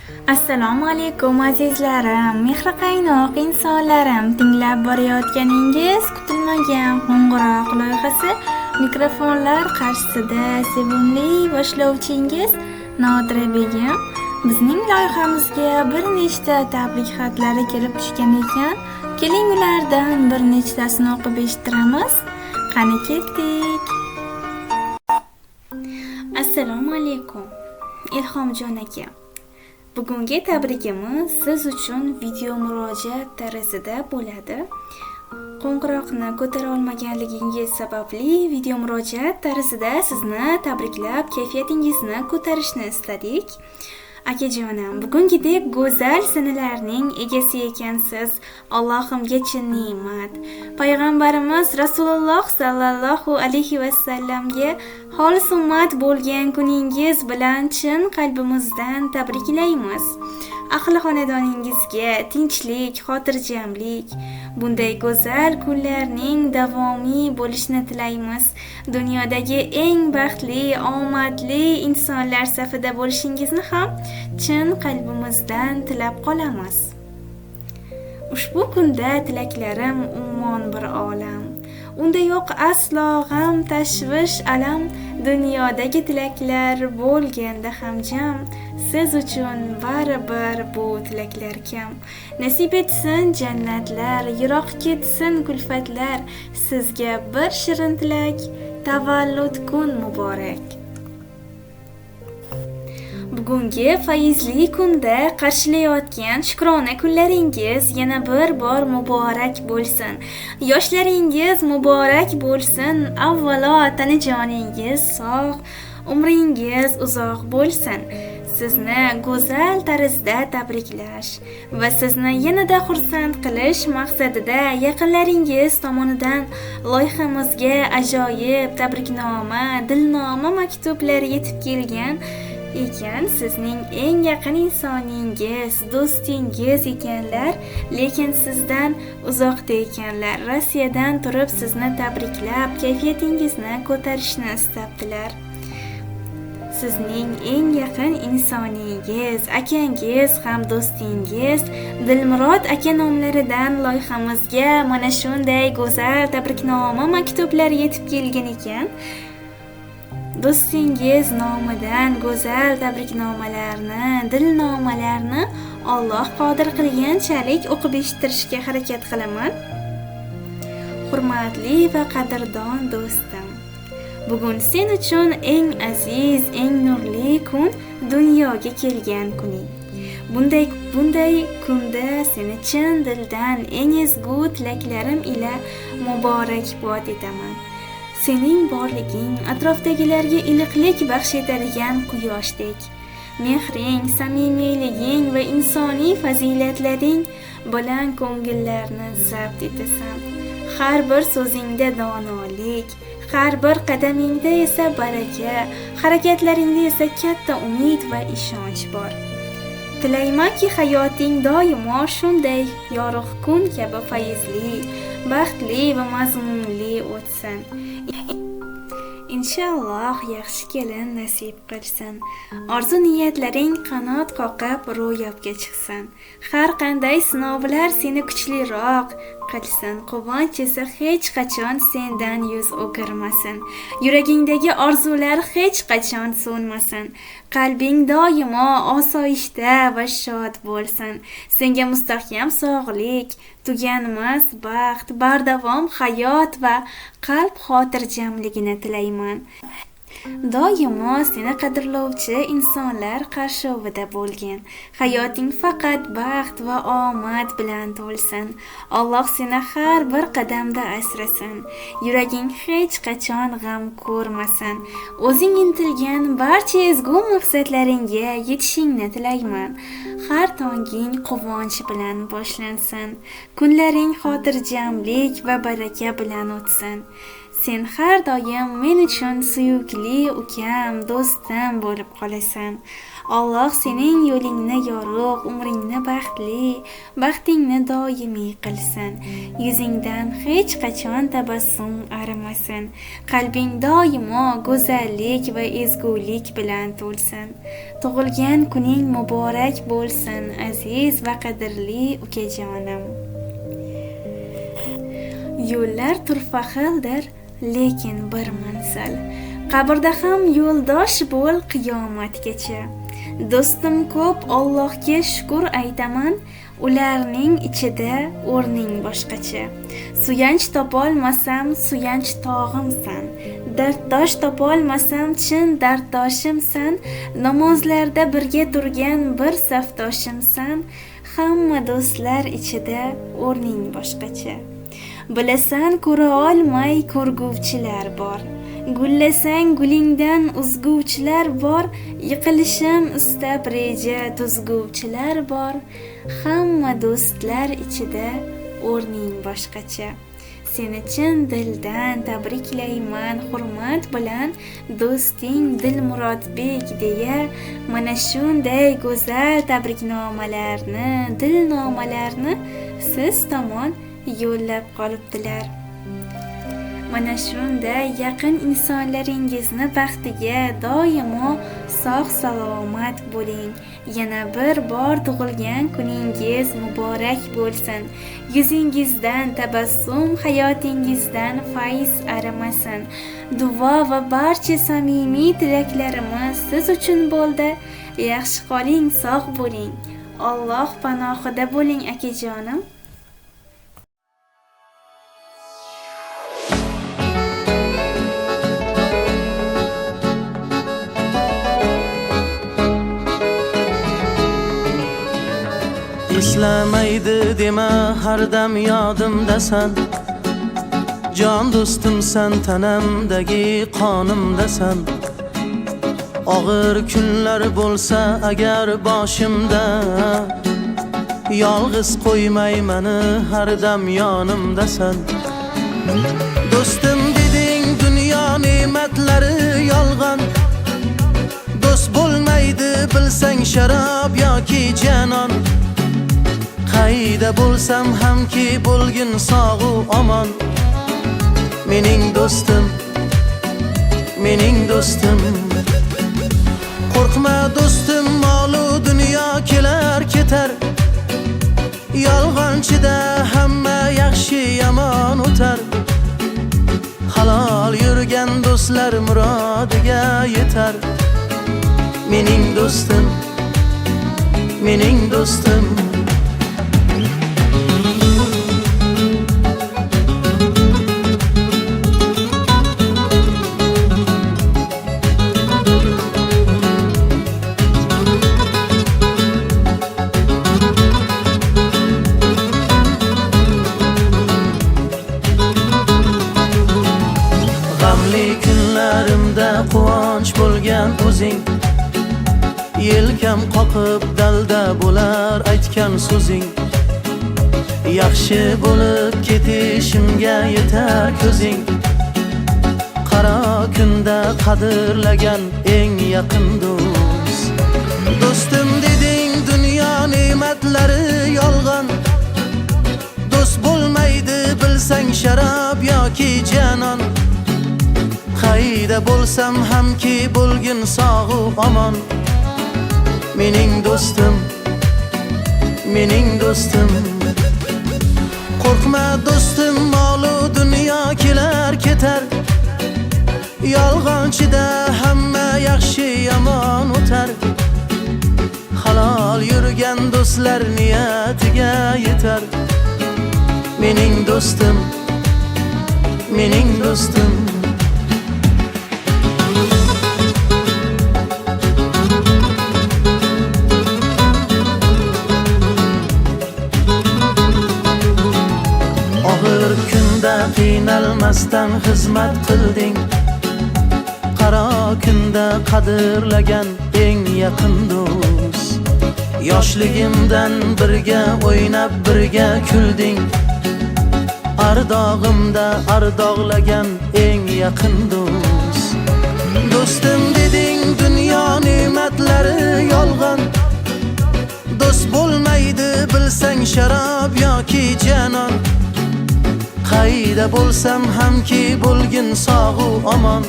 Assalomu alaykum azizlarim, mehri qaynoq insonlarim. Tinglab borayotganingiz kutilmagan qo'ng'iroq loyihasi. Mikrofonlar qarshisida sevimli boshlovchingiz Nodira Begim. Bizning loyihamizga bir nechta tabrik xatlari kelib tushgan ekan. Keling, ulardan bir nechtasini o'qib eshittiramiz. Qani, ketdik. Assalomu alaykum, Ilhomjon aka. Bugungi tabrigimiz siz uchun video murojaat tarzida bo'ladi. Qo'ng'iroqni ko'tara olmaganligingiz sababli video murojaat tarzida sizni tabriklab, kayfiyatingizni ko'tarishni istadik. Akajonim, bugungidek go'zal sanalarning egasi ekansiz. Allohimga chin ne'mat. Payg'ambarimiz Rasululloh sallallohu alayhi vasallamga xolis ummat bo'lgan kuningiz bilan chin qalbimizdan tabriklaymiz. Ahli xonadoningizga tinchlik, xotirjamlik, bunday go'zal kunlarning davomiy bo'lishini tilaymiz. Dunyodagi eng baxtli, omadli insonlar safida bo'lishingizni ham chin qalbimizdan tilab qolamiz. Ushbu kunda tilaklarim ummon bir olam. Unda yo'q aslo g'am, tashvish, alam. Dunyodagi tilaklar bo'lganda ham jam, siz uchun baribir bu tilaklar kam. Nasib etsin jannatlar, yiroq ketsin kulfatlar. Sizga bir shirin tilak: tavallud kun muborak. Bugungi fayzli kunda qarshilayotgan shukrona kunlaringiz yana bir bor muborak bo'lsin. Yoshlaringiz muborak bo'lsin. Avvalo tanajoningiz sog', umringiz uzoq bo'lsin. Sizni go'zal tarzda tabriklash va sizni yanada xursand qilish maqsadida yaqinlaringiz tomonidan loyihamizga ajoyib tabriknoma, dilnoma maktublar yetib kelgan ekan. Sizning eng yaqin insoningiz, do'stingiz ekanlar, lekin sizdan uzoqda ekanlar. Rossiyadan turib sizni tabriklab, kayfiyatingizni ko'tarishni istabdilar. Sizning eng yaqin insoningiz, akangiz ham do'stingiz Dilmurod aka nomlaridan loyihamizga mana shunday go'zal tabriknoma maktublar yetib kelgan ekan. Do'stingiz nomidan go'zal tabriknomalarni, dilnomalarni Alloh qodir qilganchalik o'qib eshittirishga harakat qilaman. Hurmatli va qadrdon do'stim, bugun sen uchun eng aziz, eng nurli kun, dunyoga kelgan kuning. Bunday kunda seni chin dildan eng ezgu tilaklarim ila muborakbod etaman. Sening borliging atrofdagilarga iliqlik baxsh etadigan quyoshdek. Mehring, samimiyliging va insoniy fazilatlaring bilan ko'ngillarni zabt etasan. Har bir so'zingda donolik, har bir qadamingda esa baraka, harakatlaringda esa katta umid va ishonch bor. Tilaymanki, hayoting doimo shunday yorug' kun kabi fayzli, baxtli va mazmunli o'tsin. Inshaalloh yaxshi kelin nasib qilsin. Orzu niyatlaring qanot qoqib ro'yobga chiqsin. Har qanday sinovlar seni kuchliroq qilsin. Quvonch esa hech qachon sendan yuz o'girmasin. Yuragingdagi orzular hech qachon so'nmasin. Qalbing doimo osoyishta va shod bo'lsin. Senga mustahkam sog'lik, tuganmas baxt, bardavom hayot va qalb xotirjamligini tilayman. Doimo seni qadrlovchi insonlar qarshovida bo'lgin. Hayoting faqat baxt va omad bilan to'lsin. Alloh seni har bir qadamda asrasin. Yuraging hech qachon g'am ko'rmasin. O'zing intilgan barcha ezgu maqsadlaringga yetishingni tilayman. Har tonging quvonch bilan boshlansin. Kunlaring xotirjamlik va baraka bilan o'tsin. Sen har doim men uchun suyukli ukam, do'stim bo'lib qolasan. Alloh sening yo'lingni yorug', umringni baxtli, baxtingni doimiy qilsin. Yuzingdan hech qachon tabassum arimasin. Qalbing doimo go'zallik va ezgulik bilan to'lsin. Tug'ilgan kuning muborak bo'lsin, aziz va qadrli ukajonim. Yo'llar turfa xildir, lekin bir manzil. Qabrda ham yo'ldosh bo'l qiyomatgacha. Do'stim ko'p, Allohga shukr aytaman, ularning ichida o'rning boshqacha. Suyanch topolmasam, suyanch tog'imsan. Darddosh topolmasam, chin darddoshimsan. Namozlarda birga turgan bir safdoshimsan. Hamma do'stlar ichida o'rning boshqacha. Bilasan, ko'ra olmay ko'rguvchilar bor. Gullasang gulingdan uzguvchilar bor. Yiqilishim istab reja tuzguvchilar bor. Hamma do'stlar ichida o'rning boshqacha. Seni chin dildan tabriklayman, hurmat bilan do'sting Dilmurodbek deya mana shunday go'zal tabriknomalarni, dilnomalarni siz tomon yo'llab qolibdilar. Mana shunday yaqin insonlaringizni baxtiga doimo sog' salomat bo'ling. Yana bir bor tug'ilgan kuningiz muborak bo'lsin. Yuzingizdan tabassum, hayotingizdan fayz arimasin. Duo va barcha samimiy tilaklarimiz siz uchun bo'ldi. Yaxshi qoling, sog' bo'ling. Alloh panohida bo'ling akajonim. Eslamaydi dema, har dam yodimdasan. Jon do'stimsan, tanamdagi qonimdasan. Og'ir kunlar bo'lsa agar boshimda, yolg'iz qo'ymay meni, har dam yonimdasan. Do'stim deding, dunyo ne'matlari yolg'on. Do'st bo'lmaydi bilsang sharob yoki janon. Qayda bo'lsam hamki bo'lgin sog'u omon. Mening do'stim, mening do'stim. Qo'rqma do'stim, molu dunyo kelar ketar. Yolg'onchida hamma yaxshi yomon o'tar. Halol yurgan do'stlar murodiga yetar. Mening do'stim, mening do'stim. G'amli kunlarimda quvonch bo'lgan o'zing, yelkam qoqib dalda bo'lar aytgan so'zing. Yaxshi bo'lib ketishimga yetar ko'zing. Qaro kunda qadrlagan eng yaqin do'st. Do'stim deding, dunyo ne'matlari yolg'on. Do'st bo'lmaydi bilsang sharob yoki janon. Qayda bo'lsam hamki bo'lgin sog'u omon. Mening do'stim, mening do'stim. Qo'rqma do'stim, molu dunyo kelar ketar. Yolg'onchida hamma yaxshi yomon o'tar. Halol yurgan do'stlar niyatiga yetar. Mening do'stim, mening do'stim. Og'ir kunda qiynalmasdan xizmat qilding. Qaro kunda qadrlagan eng yaqin do'st. Yoshligimdan birga o'ynab birga kulding. Ardog'imda ardoqlagan eng yaqin do'st. Do'stim deding, dunyo ne'matlari yolg'on. Do'st bo'lmaydi bilsang sharob yoki janon. Qayda bo'lsam hamki bo'lgin sog'u omon.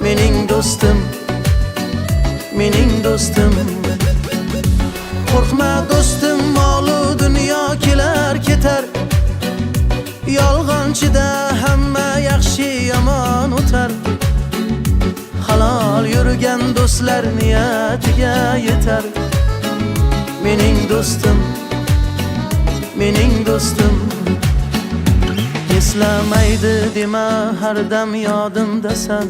Mening do'stim, mening do'stim. Qo'rqma do'stim, molu dunyo kelar ketar. Yolg'onchida hamma yaxshi yomon o'tar. Halol yurgan do'stlar niyatiga yetar. Mening do'stim, mening do'stim. Eslamaydi dema, har dam yodimdasan.